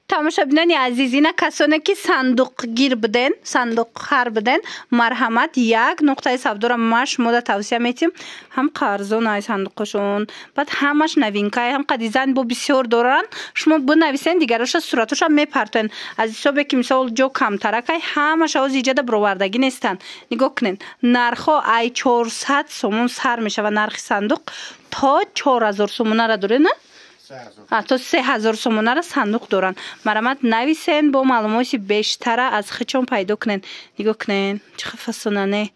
Тамошобинони азиз, ина касоне ки сандуқгир буден, сандуқхар буден, марҳамат, як нуқтаи савдоро ма шумода тавсия метиҳем. Ҳам арзон ай сандуқашон, баъд ҳамаш новинка й, ҳам дизайн бо бисёр доранд. Шумо бинависен, дигароша суратоша мепартоен. Аз ҳисобе ки, мисол, ҷо камтаракай, ҳамаша ҳози иҷада бировардагӣ нестанд. Нигоҳ кунед, нархҳо ай 400 сомон сар мешава нархи сандуқ, то 4000 сомонара доред, на? То 3000 сомонара сандуқ доранд. Марамат, нависен, бо маълумоти бештара аз хичон пайдо кунен. Нигоҳ кунен, чӣ хел фасонане,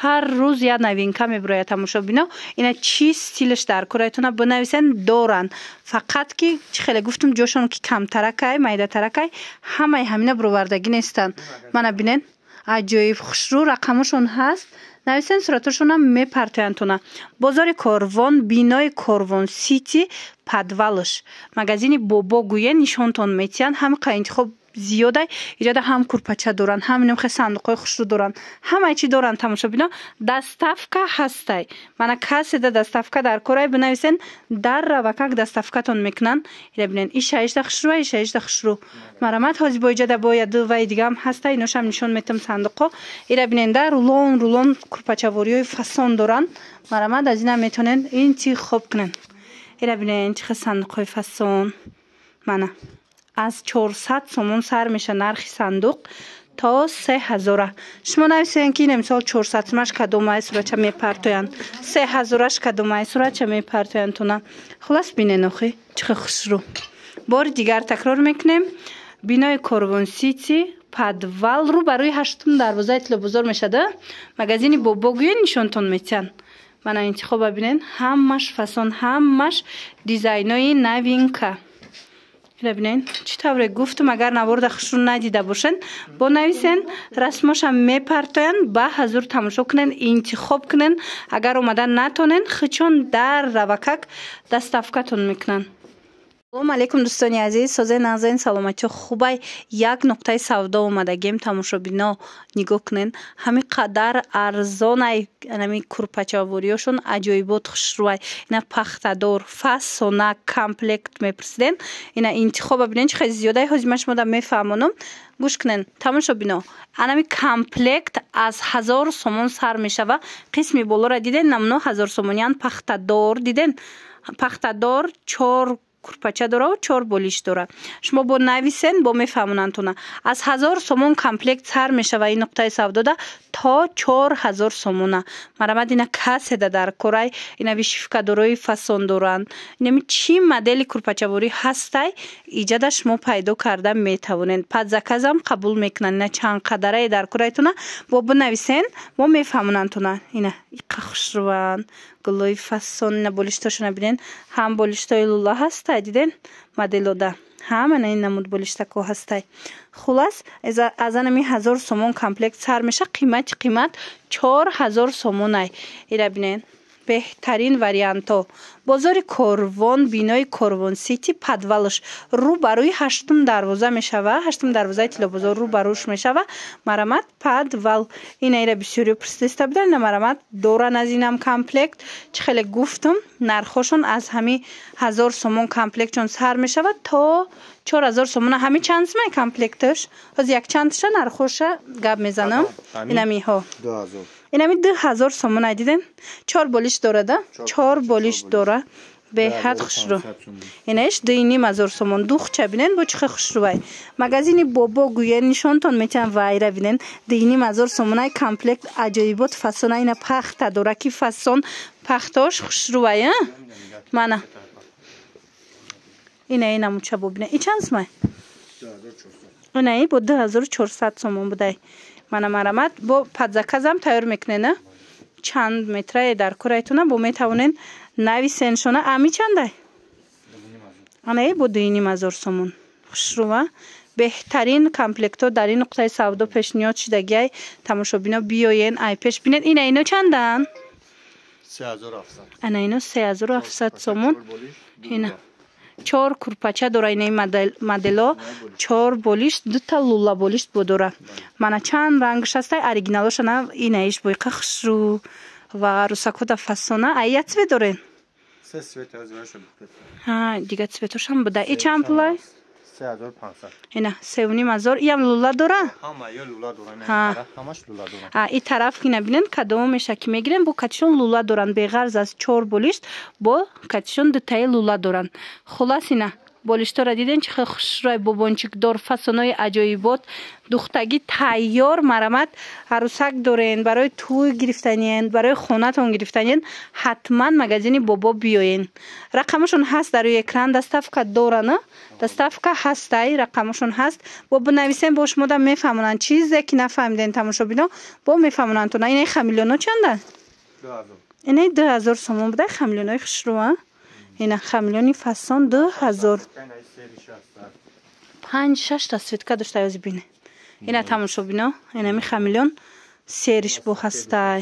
ҳар рӯз як новинка мебирояд. Тамошобино, ина чӣ стилш дар кораятона, бинависен, доранд. Фақат ки чӣ хеле гуфтум, ҷошон ки камтаракай, майдатаракай, ҳамаи ҳамина бировардагӣ нестанд. Мана бинен, аҷоиб хушрӯ, рақамошон ҳаст, нависен, суратошонам мепартоянд. Бозори Корвон, бинои Корвон Сити, подвал ш, магазини Бобо гӯе, нишонтон метиҳанд. Ҳамқа интихоб зиёдай иҷода, ҳам курпача доранд, ҳам иномхе сандуқҳои хушрӯ доранд, ҳамаи чӣ доранд. Тамошобино, доставка ҳастай. Мана, каседа доставка дар корай, бинависен, дар равакак доставка тон мекунанд. Ира бинен, ишаишда хушрӯ, ишаишда хушрӯ. Марамат, ҳози бо иҷода бояд вай дигаам ҳастай, иношам нишон метам сандуқҳо. Ира бинен, да, рулон рулон курпачавориҳои фасон доранд. Марамат, аз инам метавонед интихоб кунед. Ира бинен, чӣ хел сандуқҳои фасон. Мана, аз 400 сомон сар меша нархи сандуқ то 3000-а. Шумо нависен, ки ина, мисол, 400 сомаш кадомай, суратча мепартоянд, 3000-аш кадомай, суратча мепартоянд туна. Хулас, бинен, охи чӣ хел хушрӯ. Бори дигар такрор мекунем: бинои Корвон Сити, подвал, рӯ барои ҳаштум дарвозаи Тиллобозор мешада, магазини Бобо гӯё, нишонтон метиҳанд. Мана, интихоба бинен, ҳамаш фасон, ҳамаш дизайнои новинка. Бинен, чӣ тавре гуфтум, агар наворда хушрӯ надида бошен, бо нависен, расмошам мепартоянд, ба ҳазур тамошо кунен, интихоб кунен. Агар омада натонен, хичон дар равакак доставка тон мекунанд. Салому алейкум, дӯстони азиз, созен, нағзен, саломатиё, хубай? Як нуқтаи савдо омадагем. Тамошобино, нигоҳ кунен, ҳамин қадар арзонай, ами курпачавориёшон аҷоибот, хушрӯай. Ина пахтадор, фасона комплект мепурсиден, ина интихоба бинен, чӣ хеле зиёдай. Ҳозир ман шумода мефаҳмонам, гӯш кунен, тамошобино. Анами комплект аз 1000 сомон сар мешава. Қисми болора диден, намуно ҳазорсомониян, пахтадор диден, пахтадор чор курпача дора, чор болиш дора. Шумо бо нависен, бо мефаҳмонандтона. Аз 1000 сомон комплект сар мешава ин нуқтаи савдода то 4000 сомона. Марамад, ина каседа дар корай, ина вышивка дорои фасон доранд. Инами чӣ модели курпачаворӣ ҳастай, иҷада шумо пайдо карда метавонед. Под заказ ам қабул мекунанд. Ина чанд қадарае дар корайтона, бо бинависен, мо мефаҳмонандтона. Ина иқа хушрӯванд, гулои фасон. Ина болиштошона бинен, ҳам болиштои лула ҳастай, диден, моделода ҳамана ин намуд болиштако ҳастай. Хулас, аз анами 1000 сомон комплект сар меша, қимати қимат 4000 сомонай. Ира бинен, беҳтарин вариантҳо. Бозори Корвон, бинои Корвон Сити, подвал ш, рӯ барои ҳаштум дарвоза мешава, ҳаштум дарвозаи Тиллобозор рӯ ба рӯш мешава. Марамат, подвал. Ина ира бисёриё пурсидаиста будан. Ина, марамат, доран аз инам комплект. Чӣ хеле гуфтум, нархҳошон аз ҳами 1000 сомон комплектшон сар мешава то 4000 сомона. Ҳами чанд сумай комплекташ? Ҳозир якчандша нархҳоша гап мезанам. Инамиҳо, инами 2000 сомона. Дидем, чор болиш дорада, чор болиш дора, беҳад хушрӯ. Инаиш 2500 сомон. Духча бинен, бо чӣ хел хушрӯвай. Магазини Бобо гӯя, нишонтон метиҳам. Вайра бинен, 2500 сомонаи комплект, аҷоибот, фасона. Ина пахта дора, ки фасон, пахтаош хушрӯвай. Мана, ина инамуча бо бинен, и чанд сумай? Инаи бо 2400 сомон будай. Мана, марамат, бо под заказ ам тайёр мекунена. Чанд метрае дар корайтона, бо метавонен нависеншона. Ами чандай? Анаи бо 2500 сомон, хушрӯва. Беҳтарин комплектҳо дар ин нуқтаи савдо пешниҳод шудагиай. Тамошобино, биёен, ай пеш бинед. Ина ино чанданд? Ана ино 3700 сомон. Ина чор курпача дора, инаи модело, чор болишт, дута лула болишт бо дора. Мана, чанд рангш ҳастай, оригиналошана. Инаиш боиқа хушрӯ ва русакода фасона. Ай як цвет дорен, дига цвет ошам буда. И чанд пулай? 3500. Ина 3500. Иам лула дора? Ҳама ё лула дора, ин тараф ҳамаш лула дора. А и тараф ина бинен кадомеша ки мегирен, бо катишон лула доран, беғарз аз чор болишт бо катишон дутаи лула доран. Хулас ина болиштора диден чӣ хел хушрӯй, бобончикдор, фасонои аҷоибот, духтагӣ тайёр. Марамат, арӯсак дорен, барои тӯй гирифтаниен, барои хонатон гирифтаниен, ҳатман магазини Бобо биёен. Рақамашон ҳаст дар рӯи экран, доставка дорана, доставка ҳастай, рақамашон ҳаст. Бо бинависен, бо шумода мефаҳмонанд. Чизе ки нафаҳмиден, тамошобино, бо мефаҳмонанд. Инаи хамелеоно чанда? Инаи 2000 сомон буда хамелеонои хушрӯ. Ина хамелеони фасон 2000. Панҷ шашта цветка дошта, ёзи бине. Ина, тамошобино, инами хамелеон сериш бо ҳастай.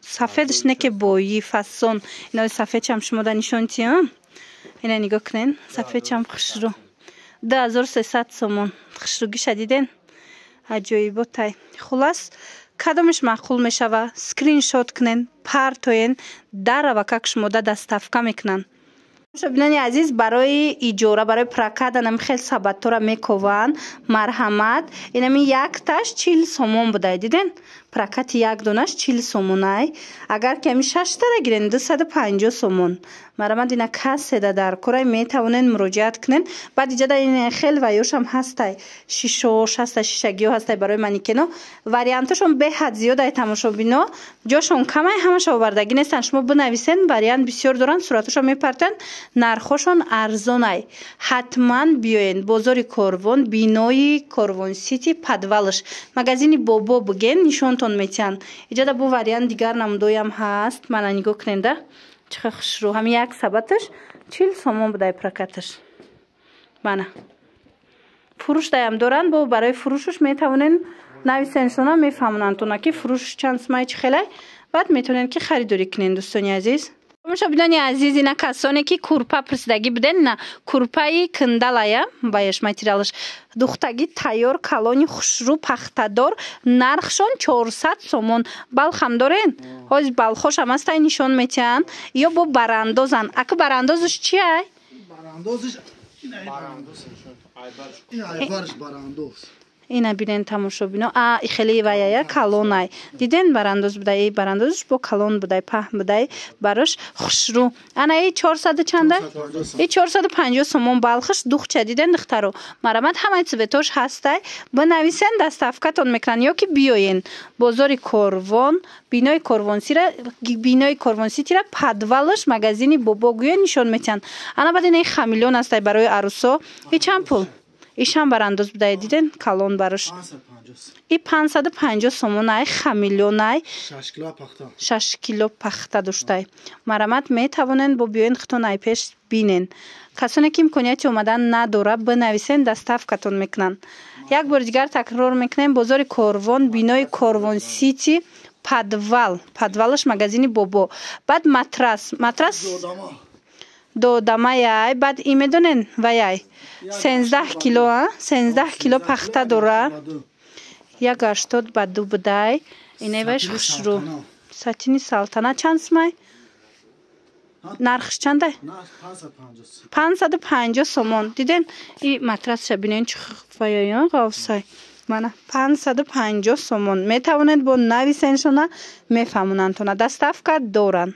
Сафедаш не ки бои фасон. Инаи сафедчам шумода нишон тиям. Ина нигоҳ кунен, сафедчам хушрӯ. 2300 сомон. Хушрӯгиша диден? Аҷоиботай. Хулас, кадомеш маъқул мешава, скриншот кунен, партоен, даравакак шумода доставка мекунанд. Тамошобинони азиз, барои иҷора, барои прокат анами хел сабадтора мекованд. Марҳамат, инами якташ 40 сомон будай, диден? Прокати як донаш 40 сомонай. Агар ки ами шаштара гирен, 250 сомон. Марҳамат, ина каседа дар корай, метавонен муроҷиат кунен. Баъд иҷада ин хел ваёшам ҳастай, шишош ҳастай, шишагиҳо ҳастай барои манекено. Вариантошон беҳад зиёдай, тамошобино, ҷошон камай, ҳамаша овардагӣ нестанд. Шумо бинависен, вариант бисёр доранд, суратошон мепартоянд, нархошон арзонай. Ҳатман биёен бозори Корвон, бинои Корвон Сити, подвалаш магазини Бобо буген, нишонтон метиҳанд. Иҷода бо вариант дигар намудоям ҳаст. Мана нигоҳ куненда, чӣ хел хушрӯ. Ҳамин як сабаташ 40 сомон будай прокаташ. Мана фурӯшдаям доранд, бо барои фурӯшаш метавонен нависеншона, мефаҳмонандтона ки фурӯшш чанд сумай, чӣ хелай. Баъд метавонед ки харидорӣ кунен, дӯстони азиз. Тамошобинони азиз, ина касоне ки курпа пурсидагӣ буден, ина курпаи кандалая, баяш материалаш духтагӣ тайёр, калони хушрӯ, пахтадор, нархшон 400 сомон. Балхам дорен, ҳозир балхошам ҳастай, нишон метиҳанд. Ё бо барандозанд. Ака, барандозаш чиай? Барандозиш ин айварш барандоз. Ина бинен, тамошобино, а хеле ваяя калонай, диден, барандоз будай, барандозш бо калон будай, паҳн будай, барош хушрӯ. Ана и чорсаду чанда? И 450 сомон балхаш духча, диден, духтаро? Марамат, ҳамаи цветош ҳастай. Бинависен, доставкатон мекунанд, ё ки биёен бозори Корвон, бинои Корвонсира, бинои Корвонситира, подвалаш магазини Бобо гӯё, нишон метиҳанд. Ана баъд инаи хамелеон ҳастай барои арӯсо. И чанд пул? Ишам барандоз будай, диден, калон барош. И 550 сомонай хамелеонай, 6 кило пахта доштай. Марамат, метавонен бо биёен, худтон ай пеш бинен. Касоне ки имконияти омадан надора, бинависен, доставкатон мекунанд. Як бори дигар такрор мекунем: бозори Корвон, бинои Корвон Сити, подвал, подвалаш магазини Бобо. Баъд матрас, матрас додамаяй. Баъд и медонен, ваяй 13 кило, 13 кило пахта дора, 1,82 будай. Иневаш хушрӯ, сатини Салтанат чанд сумай? Нархш чандай? 550 сомон. Диден, и матрасша бинен, чӣ ваяя ғафсай. Мана 550 сомон. Метавонед бо нависеншона, мефаҳмонандтона, доставка доранд.